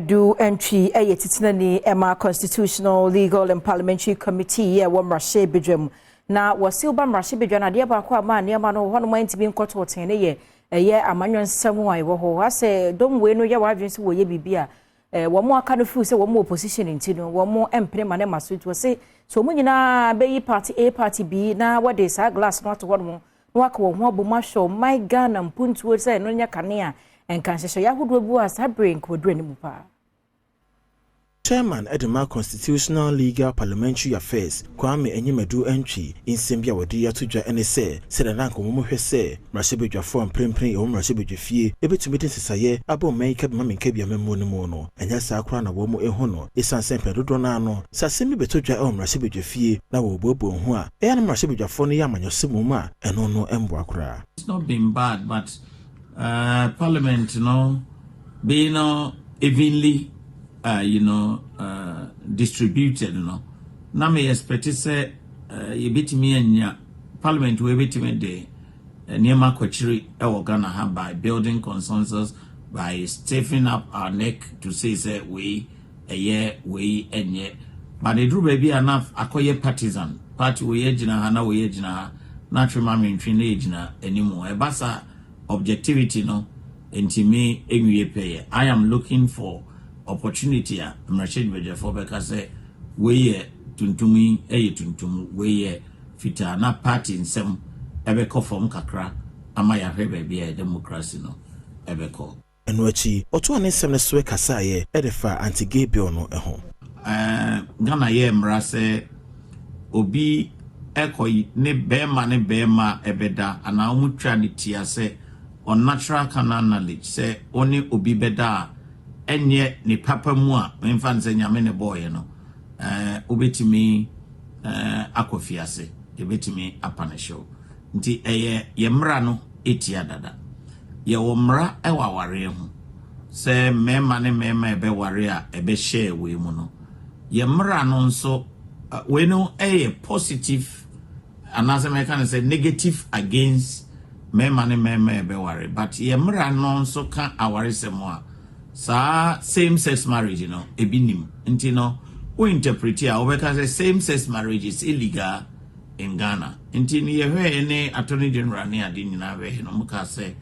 Anyimadu Antwi yɛ titenani ɛma Constitutional, Legal and Parliamentary Committee yɛ wɔ mmarahyɛbadwam. Na wɔsi woba mmarahyɛbadwa no, adeɛ baako a maa nneɛma no hɔnom antumi nkɔtɔ tɛn ne yɛ ɛyɛ amanyɔ nsɛm a ɛwɔ hɔ asɛ dɔm wei no yɛ wɔadwene sɛ wɔyɛ biribi a wɔn aka no firi sɛ wɔn opposition nti no, wɔn mpene ma ne ma so. Nti wɔsi so wɔn nyinaa bɛyi party A, party B, na wɔde saa glass no ato hɔnom na wɔaka wɔn ho abom ahwɛ ɔman Ghana mpuntuo sɛ ɛno nyɛ kanea. Nka nhyehyɛeɛ ahodoɔ bi wɔ a saa bere nka anim paa. Chairman Edema Constitutional, Legal, Parliamentary Affairs, Kwame Anyimadu Antwi, nsɛm bi a wɔde ato dwa ne sɛ, sɛdeɛ na anka wɔn hwɛ sɛ mmarahyɛbadwafoɔ mprempren ɛwɔ mmarahyɛbadwa fie ebɛtumi de nsesaeɛ abɔ ɔman yi kabima menka bi amammuo no mu no, ɛnyɛ saa koraa na wɔn ehu no, ɛsiane sɛ mpɛn dodoɔ no ano sɛ asɛm bi bɛtɔ dwa ɛwɔ mmarahyɛbadwa fie na wɔbuebue ho a, ɛyɛ no mmarahyɛbadwafoɔ no yɛ amanyɔsɛm mu a, ɛno no mboa koraa. It's not been bad, but parliament being evenly distributed no, na me expect sɛ yɛbɛtumi anya parliament wei bɛtumi de nneɛma akɔkyiri ɛwɔ Ghana ha by building consensus, by stiffening up our neck to say sɛ wei ɛyɛ, wei ɛnyɛ. But ɛduru baabi a, na akɔyɛ partisan party, wei gyina ha na wei gyina ha na atwe ma mentwe na yɛgyina anim. Ɛba saa, objectivity no ntumi nwie pɛyɛ. I am looking for opportunity a mmarahyɛbadwafoɔ bɛka sɛ wei yɛ tuntum, yi yɛ tuntum, wei yɛ fitaa, na party nsɛm ɛbɛkɔ fam kakra ama yɛahwɛ baabi a democracy no ɛbɛkɔ. Ɛno akyi, ɔtoa ne nsɛm no so kasaeɛ ɛde fa anti-gay bill no ho. Ghana yɛ mmara sɛ obi ɛkɔ ne bɛrima ne bɛrima ɛbɛda anaa wɔn twa ne tia sɛ unnatural carnal knowledge, sɛ ɔne obi bɛda a ɛnyɛ ne papa mu a memfa no sɛ Nyame ne bɔɔyɛ no, wobɛtumi akɔ fiase, yɛbɛtumi apunish wo. Nti ɛyɛ yɛ mmara no ɛtia dada. Yɛwɔ mmara ɛwɔ awareɛ ho sɛ mmarima ne mmarima ɛbɛware a ɛbɛhyɛ wei mu no. Yɛ mmara no nso wei no ɛyɛ positive anaasɛ mɛka no sɛ negative against mmarima ne mmarima ɛbɛware, but yɛ mmara no nso ka awaresɛm a saa same sex marriage no ebi nim. Nti no wo interpret a, wobɛka sɛ same sex marriage is illegal in Ghana. Nti ne yɛhwɛɛ ne Attorney General ne ade nyinaa bɛhɛ no, mo ka sɛ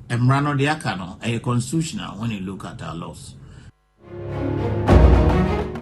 mmara no deɛ aka no ɛyɛ constitutional when you look at our laws.